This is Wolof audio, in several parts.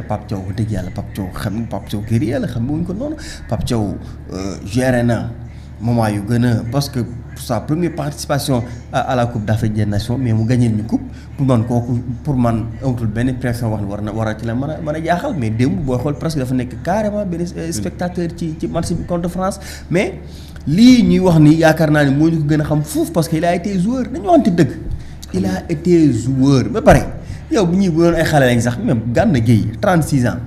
Pape Thiaw wax dëgg yàlla Pape Thiaw xam Pape Thiaw guerrier la xam nga wuñ ko noonu Pape Thiaw géré na moment yu gën a parce que sa première participation à la Coupe d'Afrique des Nations mais mu gagné ñu coupe pour man amatul benn pression wax ne war a ci la mën a jaaxal mais démb booy xool presque dafa nekk carrément benn spectateur ci match bi contre France mais lii ñuy wax ni yaakaar naa ni moo ñu ko gën a xam fuuf parce que il a été joueur dañu waxante dëgg il a été joueur ba pare yow bu ñuy bu doon ay xale lañ sax même Gana Gueye 36 ans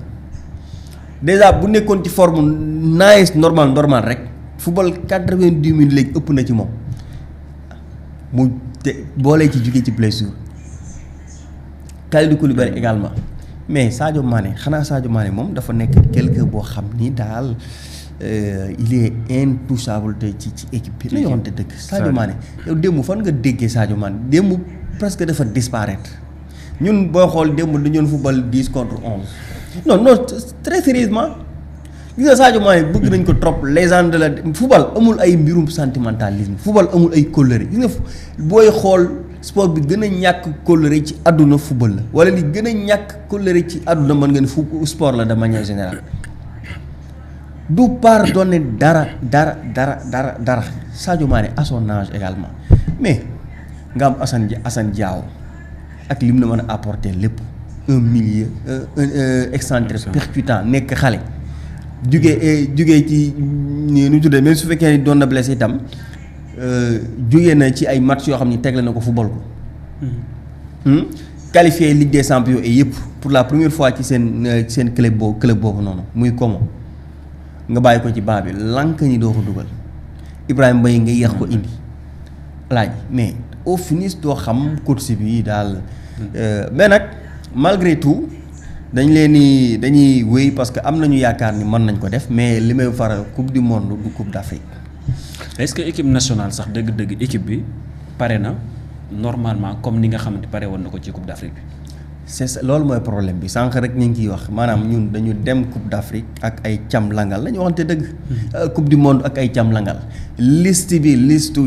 déjà bu nekkoon ci forme nice normal rek football 90 minutes léegi ëpp na ci moom mu te boolee ci jugee ci blessure Kalidou Koulibaly également mais Sadio Mané xanaa Sadio Mané moom dafa nekk quelqu'un boo xam ni daal il est intouchable te ci équipe bi. la ñu waxante dëgg Sadio Mané yow démb fan nga déggee Sadio Mané démb presque dafa disparaître ñun booy xool démb dañu doon football 10 contre 11 non très sérieusement gis nga Sadio Mané bëgg nañ ko trop légende la football amul ay mbirum sentimentalisme football amul ay kóllëre gis nga booy xool sport bi gën a ñàkk kóllëre ci àdduna football la wala li gën a ñàkk kóllëre ci àdduna mën nga ne sport la de manière générale du pardonner dara Sadio Mané à son âge également mais nga am Assane Diao ak lim na mën a apporter lépp un milieu excentré percutant nekk xale jugee ci nu tuddee même su fekkee doon na blessé itam jugee na ci ay match yoo xam ni tegle na ko football ko qualifié Ligue des Champions et yëpp pour la première fois ci seen club boobu noonu muy Como nga bàyyi ko ci baa bi lank ñi doo ko dugal Ibrahima Mbaye nga yéex ko indi laaj mais au finish doo xam course bi daal mais nag malgré tout dañuy wéy parce que am nañu yaakaar ni mën nañ ko def mais li may faral coupe du monde du coupe d'Afrique. est-ce que équipe nationale sax dëgg-dëgg équipe bi pare na normalement comme ni nga xam ne pare woon na ko ci coupe d'Afrique bi. c'est ça loolu mooy problème bi sànq rek ñu ngi ciy wax maanaam ñun dañu dem coupe d'Afrique ak ay cam langal la ñu waxante dëgg. coupe du monde ak ay cam langal liste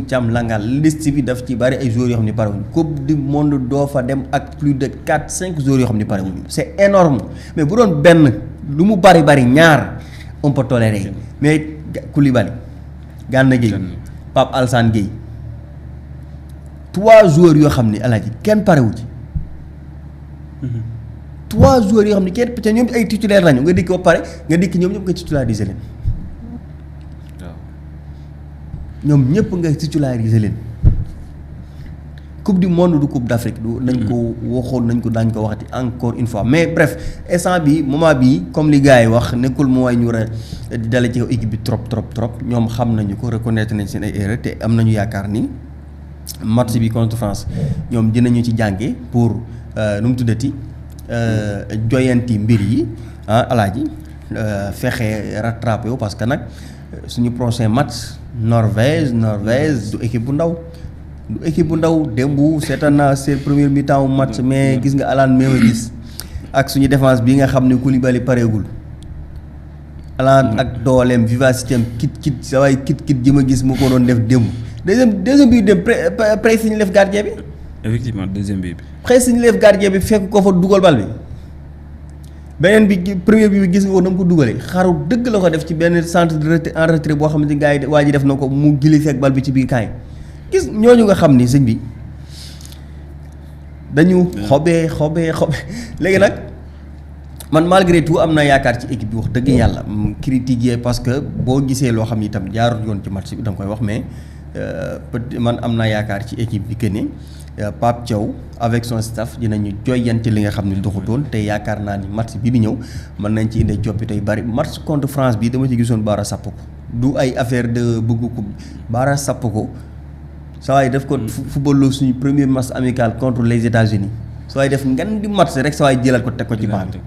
cam langal liste bi daf ci bari ay joueurs yoo xam ne pare wuñu coupe du monde doo fa dem ak plus de 4-5 joueurs yoo xam ne pare wuñu c'est énorme mais bu doon benn lu mu bari ñaar on peut tolérer mais Koulibaly Gana Gueye Pape Alassane Gueye 3 joueurs yoo xam ne alaaji kenn parewu ci. 3 joueurs yoo xam ne kenn peut-être ñoom ay titulaire lañu nga dikk ba pare nga dikk ñoom ñëpp nga titulariser leen. waaw ñoom ñëpp nga titulariser leen. coupe du monde du coupe d'Afrique du nañ ko waxoon nañ ko daañ ko waxati encore une fois mais bref instant bi moment bi comme li gars yi wax nekkul mu way ñu war a dale ci équipe bi trop ñoom xam nañu ko reconnaître nañ seen ay erreurs te am nañu yaakaar ni match bi contre France ñoom dinañu ci jànge pour nu mu tuddati joyanti mbir yi alaaji fexe rattrapé wu parce que nag suñu prochain match Norvège du équipe bu ndaw démb seetaan naa seen première mi-temps match mais gis nga Alan mee ma gis ak suñu défense bi nga xam ne Koulibaly pareegul Alan ak dooleem vivacité am kit sa waay kit ji ma gis mu ko doon def démb deuxième bi dem près si ñu def gardien bi. effectivement deuxième bi. près si ñu def gardien bi fekk ko fa dugal bal bi beneen bi première bi gis nga ko na mu ko dugalee xaru dëgg la ko def ci benn centre de retrait boo xam ne gars yi waa ji def na ko mu gili fekk bal bi ci biir kaay gis ñooñu nga xam ni sëñ bi dañu xobee léegi nag man malgré tout am na yaakaar ci équipe bi wax dëgg yàlla critiquer parce que boo gisee loo xam ni itam jaarul yoon ci match bi danga koy wax mais man am naa yaakaar ci équipe bi que ni Pape Thiaw avec son staff dinañu joyante li nga xam ne doxutoon te yaakaar naa ni match bi di ñëw mën nañ ci indi coppite yu bari match contre France bi dama ci gisoon Bara Sapoko du ay affaire de bëgg ko Bara Sapoko saa waay def ko football suñu premier match amical contre les États-Unis saa waay def ngan di match rek saa waay jëlal ko teg ko ci baax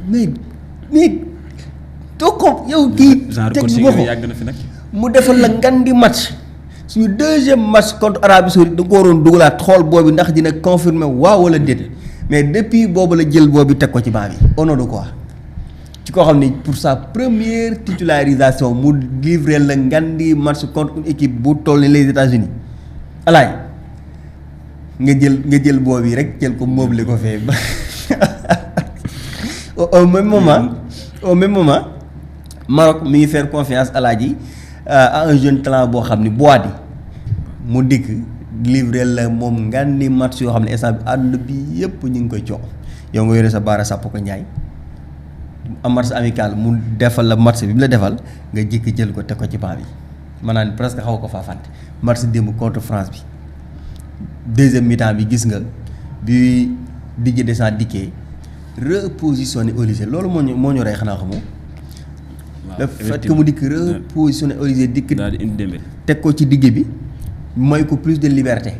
mais doo ko yow kii teg nga ko mu defal la ngan di match suñu deuxième match contre Arabie Saoudite da nga ko waroon dugalaat xool boobu ndax dina confirmer waaw wala déet mais depuis boobu la jël boobu teg ko ci baax bi au nom de quoi ci koo xam ne pour sa première titularisation mu livré la ngan di match contre une équipe bu toll ni les États-Unis alaay nga jël boobu rek jël ko meublé ko fee au même moment Maroc mi ngi faire confiance à un jeune talent boo xam ni Boadi mu dikk livré la moom ngandi match yoo xam ne instant bi àdduna bi yëpp ñu ngi koy coow yow nga yore sa baara sàpp ko Ndiaye am match amical mu defal la match bi mu la defal nga jikk jël ko teg ko ci banc bi maanaam presque xaw ko faa fàtte match démb contre France bi deuxième mi-temps bi gis nga bi Didier Deschamps dikkee repositionné Olise loolu moo ñu rey xanaa xamoo. le fait que mu dikk repositionné Olise dikk daal di indi Dembélé teg ko ci digg bi may ko plus de liberté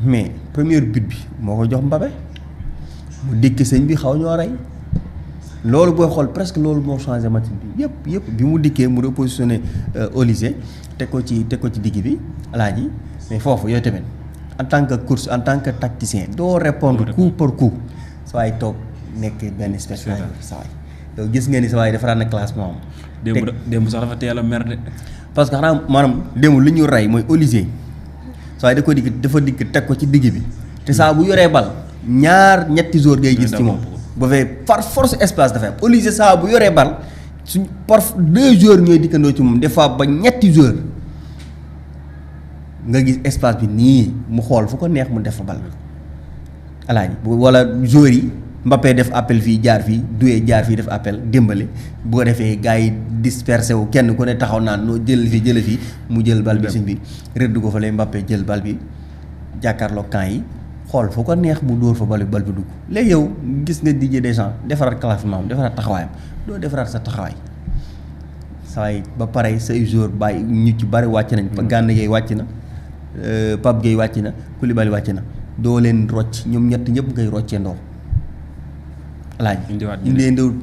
mais premier but bi moo ko jox Mbappé mu dikk sëñ bi xaw ñoo rey loolu booy xool presque loolu moo changé match bi yëpp bi mu dikkee mu repositionné Olise teg ko ci digg bi alaaji mais foofu yooyu tamit en tant que coach en tant que tacticien doo répondre coup par coup sa waay toog nekk benn spectateur sa waay yow gis nga ni sa waay defaraat na classement am. démb sax dafa teel a mer de. parce que xanaa maanaam démb li ñu rey mooy Olise sa waay dafa dikk teg ko ci digg bi te saa bu yoree bal ñetti joueurs ngay gis ci moom. ba fee par force espace dafay am Olise saa bu yoree bal suñ par 2 joueurs ñooy dikkandoo ci moom des fois ba ñetti joueurs. nga gis espace bi nii mu xool fu ko neex mu def fa bal alaaji wala joueurs yi Mbappé def appel fii jaar fii Doué jaar fii def appel Dembélé bu ko defee gars yi dispersé wu kenn ku ne taxaw naan noo jël fii mu jël bal bi suñ bi rëdd ko fa lay Mbappé jël bal bi jàkkaarloo camp yi xool fu ko neex mu dóor fa bal bi dugg léegi yow gis nga Didier Deschamps defaraat classement am defaraat taxawaayam doo defaraat sa taxawaay sawaay ba pare say joueurs bàyyi ñu ci bari wàcc nañ ba Gana Gueye wàcc na Pape Gueye wàcc na Koulibaly wàcc na doo leen rocc ñoom ñett ñëpp ngay roccee ndoo laaj indi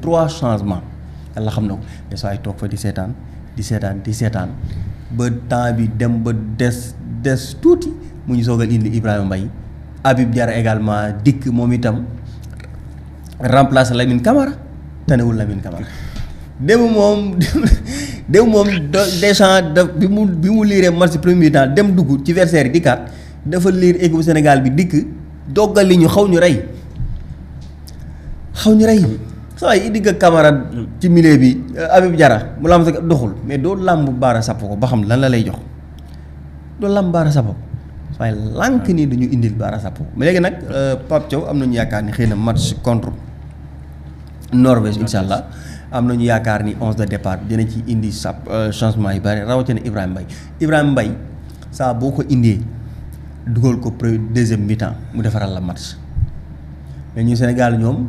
3 changements yàlla xam na ko mais saa yi toog fa di seetaan ba temps bi dem ba des tuuti mu ñu soogal indi Ibrahima Mbaye Habib Diarra également dikk moom itam remplacer Lamine Camara tanewul Lamine Camara démb moom Deschamps bi mu liiree match premier temps dem dugg ci versaire yi dikkaat dafa liir équipe Sénégal bi dikk doggali ñu xaw ñu rey saa yi digg Camara ci milieu bi Habib Diarra mu lamb sa doxul mais doo làmb baara sapp ko ba xam lan la lay jox doo làmb baara sapp ko waaye lànk nii dañu indil baara sapp ko mais léegi nag Pape Thiaw am nañu yaakaar ni xëy na match contre Norvège incha allah am nañu yaakaar ni 11 de départ dina ci indi changement yu bari rawatina Ibrahima Mbaye saa boo ko indee dugal ko deuxième mi-temps mu defaral la match mais ñu Sénégal ñoom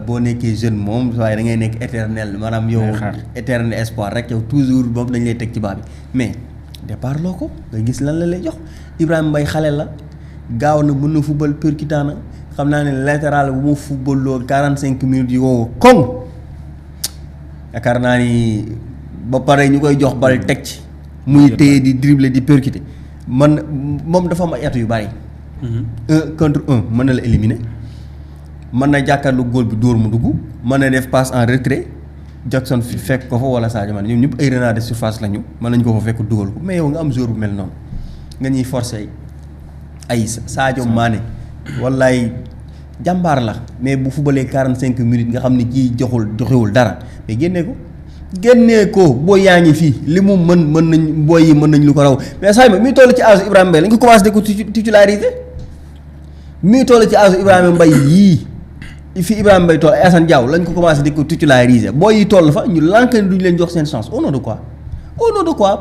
boo nekkee jeune moom waaye da ngay nekk éternel maanaam yow éternel espoir rek yow toujours boobu dañ lay teg ci baa bi mais départ loo ko nga gis lan la lay jox Ibrahima Mbaye xale la gaaw na mën na football percutant na xam naa ne latéral bu mu football loo 45 minutes yi woo koŋ yaakaar naa ni ba pare ñu koy jox bal teg ci muy téye di dribbler di percuter man moom dafa am ay at yu bari 1 contre 1 mën na la éliminer mën na jàkkaarlu góol bi dóor mu dugg mën na def passe en retrait Jackson fi fekk ko fa wala Sadio Mané ñoom ñëpp ay renard de surface lañu mën nañu ko fa fekk dugal ko mais yow nga am joueur bu mel noonu nga ñuy forcer ay Sadio Mané wallaay jàmbaar la mais bu fubalee 45 minutes nga xam ni kii joxewul dara mais génnee ko booy yaa ngi fii li mu mën nañ booy yi mën nañ lu ko raw mais saa yi mi toll ci âge Ibrahima Mbaye lañ ko commencé di ko titulariser mi toll ci âge Ibrahima Mbaye yii fi Ibrahima Mbaye toll ay Assane Diaw lañ ko commencé di ko titulariser booy yi toll fa ñu lànk ne duñu leen jox seen chance au nom de quoi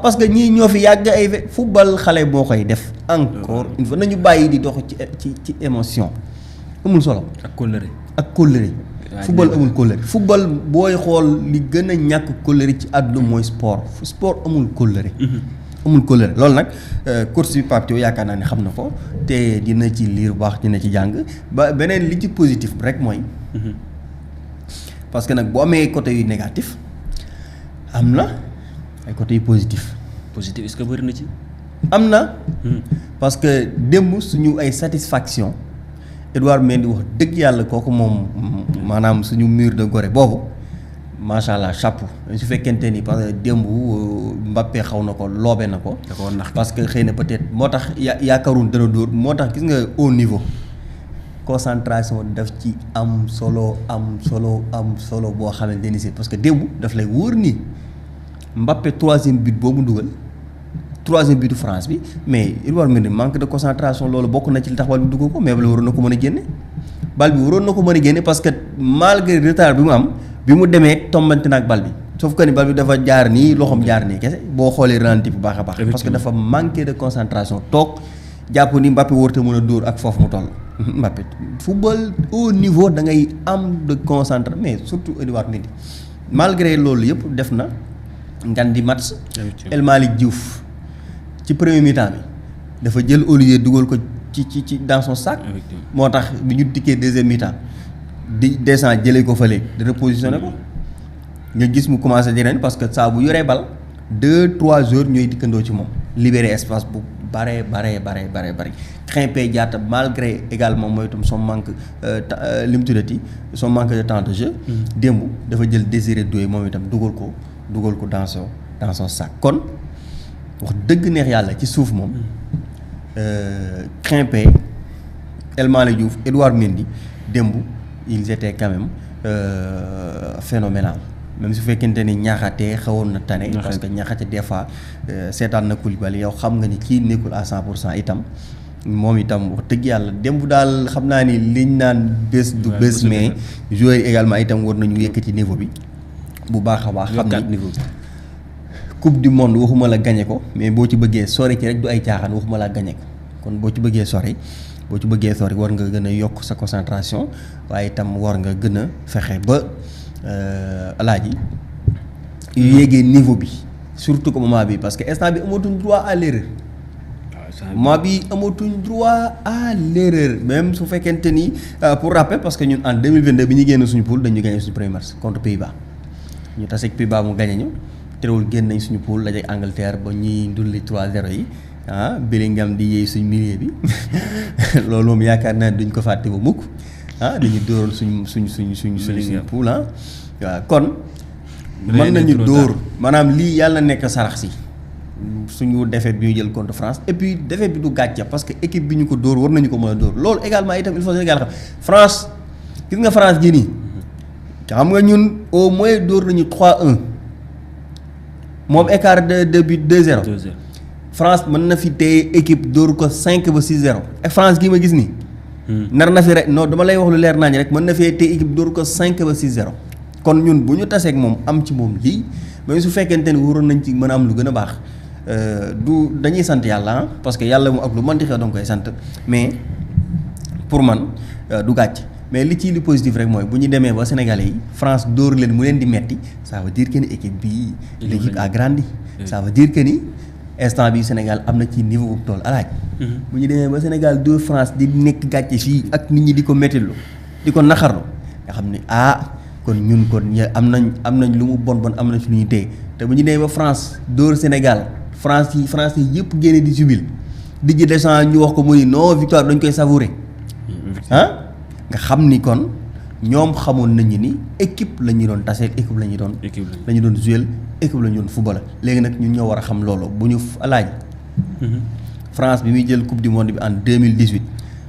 parce que ñii ñoo fi yàgg ay football xale boo koy def encore une fois nañu bàyyi di dox ci émotion amul solo ak kóllëre football amul kóllëre football booy xool li gën a ñàkk kóllëre ci àdduna mooy sport amul kóllëre loolu nag course bi Pape Thiaw yaakaar naa ne xam na ko te dina ci liir bu baax dina ci jàng ba beneen li ci positif rek mooy parce que nag boo amee côté yu négatif am na ay côté yu positif est-ce que bëri na ci am na parce que démb suñu ay satisfaction Edouard Mendy wax dëgg yàlla kooku moom maanaam suñu mur de Gorée boobu macha allah chapeau su fekkente ni parce que démb Mbappé xaw na ko loobe na ko. da koo nax parce que xëy na peut-être moo tax yaakaaroon dana dóor moo tax gis nga haut niveau concentration daf ci am solo boo xamante ni si parce que démb daf lay wóor ni Mbappé troisième but boobu dugal troisième butu France bi mais Edouard Mendy manque de concentration loolu bokk na ci li tax bal bi dugg ko mais bal waroon na ko mën a génne bal bi waroon na ko mën a génne parce que malgré retard bi mu am bi mu demee tombante na ak bal bi sauf que ni bal bi dafa jaar nii loxoom jaar nii kese boo xoolee ralenti bu baax a baax. parce que dafa manqué de concentration toog jàpp ni Mbappé warut a mën a dóor ak foofu mu toll. Mbappé football au niveau da ngay am de concentration mais surtout Edouard Mendy malgré loolu yëpp def na ngan di match. El Malick Diouf ci premier mi-temps bi dafa jël Olivier dugal ko ci dans son sac. moo tax bi ñu dikkee deuxième mi-temps di descend jëlee ko fële di repositionné ko. nga gis mu commencé di ren parce que saa bu yoree bal 2-3 jours ñooy dikkandoo ci moom libérer espace bu bare Krépin Diatta malgré également mooy itam son manque li mu tuddati son manque de temps de jeu. démb dafa jël Désiré Doué moom itam dugal ko dans son sac kon wax dëgg neex yàlla ci suuf moom Krépin El Malick Diouf Edouard Mendy démb ils étaient quand même phénoménal. même su fekkente ni ñaaxatee xawoon na tane. parce que ñaaxate des fois seetaan na Koulibaly yow xam nga ni kii nekkul à 100% itam moom itam wax dëgg yàlla démb daal xam naa ni liñ naan bés du bés mais joueurs yi également itam war nañu yëkkati niveau bi bu baax a baax. xam ni niveau bi coupe du monde waxuma la gagné ko mais boo ci bëggee sori ci rek du ay caaxaan waxuma la gagné ko kon boo ci bëggee sori war nga gën a yokk sa concentration waaye itam war nga gën a fexe ba. Alaaji yéegee niveau bi surtout que moment bi parce que instant bi amatuñ droit à l'erreur moment bi amatuñ droit à l'erreur même su fekkente ni pour rappel parce que ñun en 2022 bi ñu génn suñu poule dañu gagné suñu premier match contre Pays-Bas ñu taseeg Pays-Bas mu gagné ñu terewul génn nañ suñu poule dajeeg Angleterre ba ñuy ndulli 3-0 yi Bellingham di yéey suñu milieu bi loolu moom yaakaar naa duñ ko fàtte ba mukk dañuy dóoral suñu poule waaw kon mën nañu dóor maanaam lii yàlla nekk sarax si suñu défaite bi ñu jël contre France et puis défaite bi du gàcce parce que équipe bi ñu ko dóor war nañu ko mën a dóor loolu également itam il faut Sénégal xam France gis nga France gi nii xam nga ñun au moins dóor nañu 3-1 moom écart de but 2-0 France mën na fi téye équipe dóor ko 5 ba 6-0 et France gi ma gis nii nar na fi rek non dama lay wax lu leer naa ñi rek mën na fee te équipe dóor ko 5 ba 6-0 kon ñun bu ñu taseeg moom am ci moom lii mais su fekkente ni waroon nañ ci mën a am lu gën a baax du dañuy sant yàlla parce que yàlla mu ak lu mën di xew danga koy sant mais pour man du gàcc mais li ci li positif rek mooy bu ñu demee ba Sénégalais yi France dóor leen mu leen di metti ça veut dire que ni équipe bii l'équipe a grandi ça veut dire que ni instant bi Sénégal am na ci niveau bu toll alaaj bu ñu demee ba Sénégal dóor France di nekk gàcce fii ak nit ñi di ko mettilu di ko naxarlu nga xam ni kon ñun kon am nañ lu mu bon am na ci lu ñuy téye te bu ñu demee ba France dóor Sénégal France yi yëpp génne di jubile di ji Deschamps ñu wax ko mu ni non victoire dañ koy savourer nga xam ni kon ñoom xamoon nañu ni équipe la ñu doon taseel équipe la ñu doon jouer équipe la ñu doon football léegi nag ñun ñoo war a xam loolu bu ñu alaaji France bi muy jël coupe du monde bi en 2018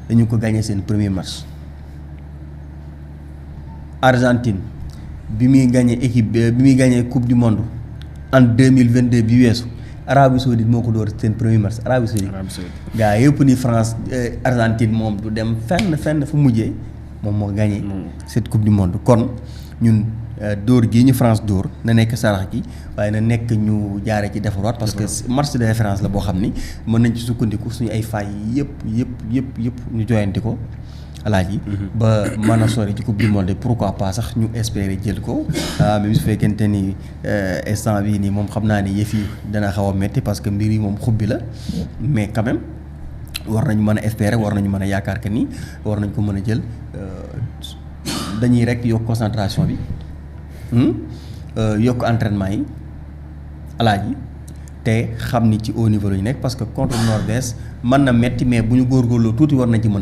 dañu ko gagné seen premier match Argentine bi muy gagné équipe bi muy gagné coupe du monde en 2022 bi weesu Arabie Saoudite moo ko door seen premier match Arabie Saoudite gaa yëpp ni France Argentine moom du dem fenn fu mujjee moom moo gagné cette coupe du monde kon ñun dóor gii ñu France dóor na nekk sarax gi waaye na nekk ñu jaaree ci defaroot parce que match de référence la boo xam ni mën nañ ci sukkandiku suñu ay failles yëpp ñu joyanti ko alaaji ba mën a sori ci coupe du monde pourquoi pas sax ñu espérer jël ko même su fekkente ni instant bii nii moom xam naa ni yëf yi dana xaw a métti parce que mbir yi moom xubbi la mais quand même war nañu mën a espérer war nañu mën a yaakaar que ni war nañ ko mën a jël dañuy rek yokk concentration bi yokk entraînement yi alaaji te xam ni ci haut niveau la ñu nekk parce que contre Norvège mën na metti mais bu ñu góorgóorloo tuuti war nañ ci mën a